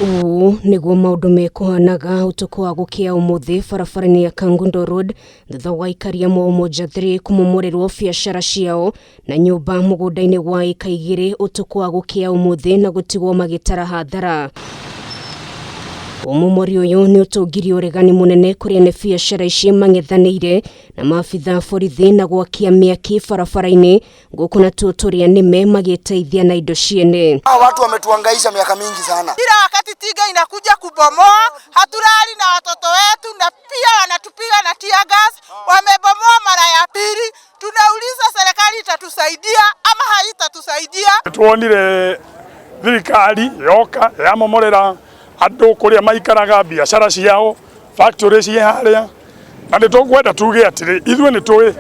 Ũũ nĩguo maũndũ mekũhanaga ũtukũ wa gũkĩa ũmũthĩ barabara-inĩ ya Kangundo Road thutha wa aikari a Umoja 3 kũmomorerwo biacara ciao na nyũmba mũgũnda-inĩ wa ĩka igĩrĩ ũtukũ wa gũkĩa ũmũthĩ na gũtigwo magĩtara hathara. Ũmomori ũyũ nĩ ũtũngirie ũregani mũnene kũrĩ ene biacara ici mang'ethanĩire na maabitha a borithi na gwakia mĩaki barabara-inĩ gũkũ natuo tũrĩa nĩme magĩteithia na indo ciene. Hawa watu wametuangaisha miaka mingi sana. Kila wakati tinga inakuja kubomoa, hatulali na watoto wetu, na pia wanatupiga na tear gas. Wamebomoa mara ya pili. Tunauliza serikali itatusaidia ama haitatusaidia? Tuonire thirikari yoka yamomorera andu kuria maikaraga biacara ciao factory ciĩ haria na nĩ tũkwenda tuge atĩrĩ ithuĩ nĩ tũĩ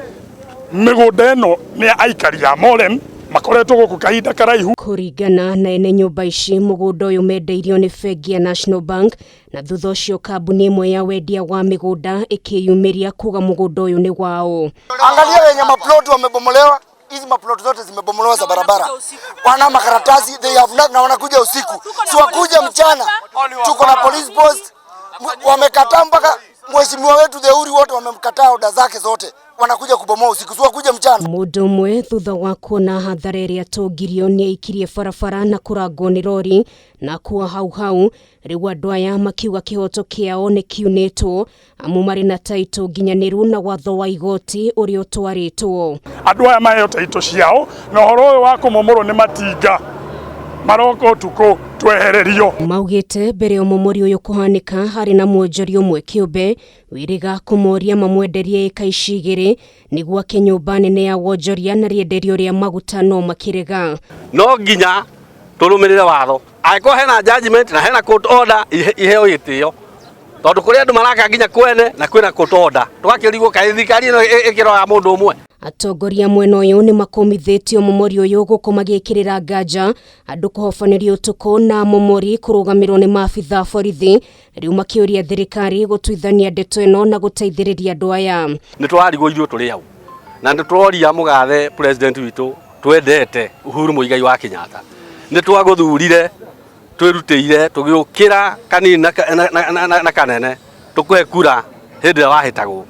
mĩgũnda ĩno nĩ ya aikari a Morem makoretwo gũkũ kahinda karaihu. Kũringana na ene nyũmba ici, mũgũnda ũyũ mendeirio nĩ bengi ya National Bank na thutha ũcio kambuni ĩmwe ya wendia wa mĩgũnda ĩkĩyumĩria kuga mũgũnda ũyũ nĩ wao. Angalia wenye maploti wamebomolewa, hizi maploti zote zimebomolewa za barabara, wana makaratasi they have not, na wanakuja usiku, si wakuja mchana. Tuko na police post, wamekataa mpaka mheshimiwa wetu Theuri, wote wamemkataa oda zake zote, wanakuja kubomoa usiku, si wakuja mchana. Mũndũ ũmwe thutha wa kuona hathara ĩrĩa atongirio nĩ aikirie barabara na kũrangwo nĩ rori na kuwa hau hau. Rĩu andũ aya makiuga kĩhoto kĩao nĩ kiunĩtwo amu marĩ na taitũ nginyanĩru na watho wa igoti ũrĩa ũtwarĩtwo. Andũ aya maheo taitũ ciao na ũhoro ũyũ wa kũmomorwo nĩ matinga maroka ũtukũ twehererio. Maugĩte mbere ya ũmomori ũyũ kũhanĩka harĩ na mwonjoria ũmwe kĩũmbe wĩrĩga kũmoria mamwenderie ĩka ici igĩrĩ nĩguo ake nyũmba nene ya wonjoria na rĩenderio rĩa maguta no makĩrega. No nginya tũrũmĩrĩre watho, angĩkorwo hena judgment na hena court order iheo gĩtĩo, tondũ kũrĩ andũ maraka nginya kwene na kwĩna court order, tũgakĩrigwo kaĩ thirikari ĩno ĩkĩroraga mũndũ ũmwe. Atongoria mwena ũyũ nĩ makũmithĩtio mũmori ũyũ gũkũ magĩkĩrĩra nganja andũ kũhobanĩrio ũtukũ na mũmori kũrũgamĩrwo nĩ maabitha a borithi, rĩu makĩũria thirikari gũtuithania ndeto ĩno na gũteithĩrĩria andũ aya. Nĩ tũrarigwo ithuĩ tũrĩ hau na nĩ tũroria mũgathe president witũ twendete Uhuru Muigai wa Kenyatta, nĩ twagũthurire twĩrutĩire tũgĩũkĩra kanini na kanene tũkũhe kura hĩndĩ ĩrĩa wahĩtagwo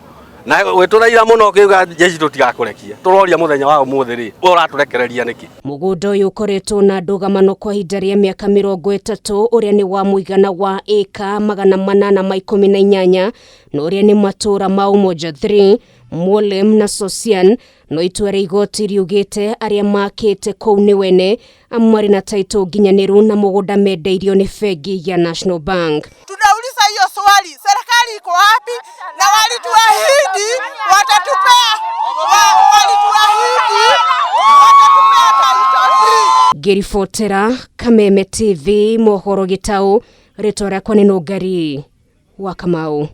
na wĩtũraira mũno ũkiuga jeshi tũtigakũrekie. Tũroria mũthenya wa ũmũthĩ rĩ, we ũratũrekereria nĩkĩ? Mũgũnda ũyũ ũkoretwo na ndũgamano kwa ihinda rĩa mĩaka 30 ũrĩa nĩ wa mũigana wa ĩka 818 na ũrĩa nĩ matũũra ma Umoja 3, Mwolem na Sosian, no itua rĩa igoti riugĩte arĩa makĩte kũu nĩ wene amu marĩ na taitũ nginyanĩru na mũgũnda mendeirio nĩ bengi ya National Bank. Tunauliza hiyo swali, serikali iko wapi? Na walituahidi watatupea, walituahidi watatupea title deed. Ngĩribotera Kameme TV mohoro gĩtaũ, rĩtwa rĩakwa nĩ Nũngari wa Kamau.